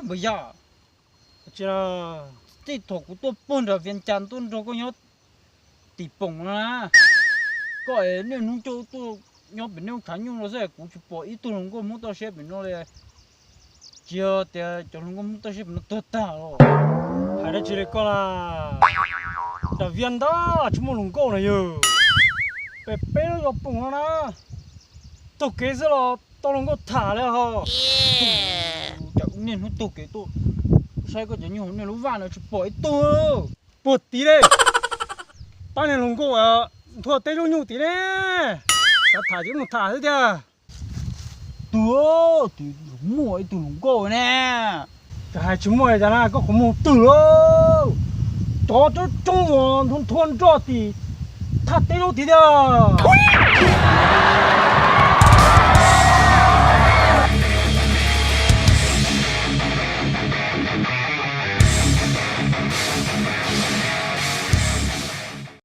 Npawg Yaj, txij thaum kuv tuaj pog nram Vias Cas tuaj nrog koj nyob tim Poom no na, koj es niaj hnub coj tuaj nyob pem nej lub tshav nyuj no xwb, kuv tsis pom ib tug hluas nkauj Hmoob toj siab pem no li. Tsis yog tias cov hluas nkauj Hmoob toj siab pem no tuag tag los? Hais dab tsi li koj na? Nram Vias ntag tsis muaj hluas nkauj na yog. Pem peb lub zos Poom no na, taug kev xwb los tau hluas nkauj tham li ho. Cas ub niaj hnub taug kev tuaj saib koj cov nyuj hauv nej lub vaj no tsis pom ib tug. Puag tid li, pab niag hluas nkauj nthua teb zaub nyuj tid ne. Xav tham ces mus tham xwb tiag. Twb, twb muaj ib tug hluas nkauj ne. Cas hais tsis muaj cas na, koj qhov muag twg lauj? Cov coob coob uas nthua nroj tim thaj teb zaub tid tiag.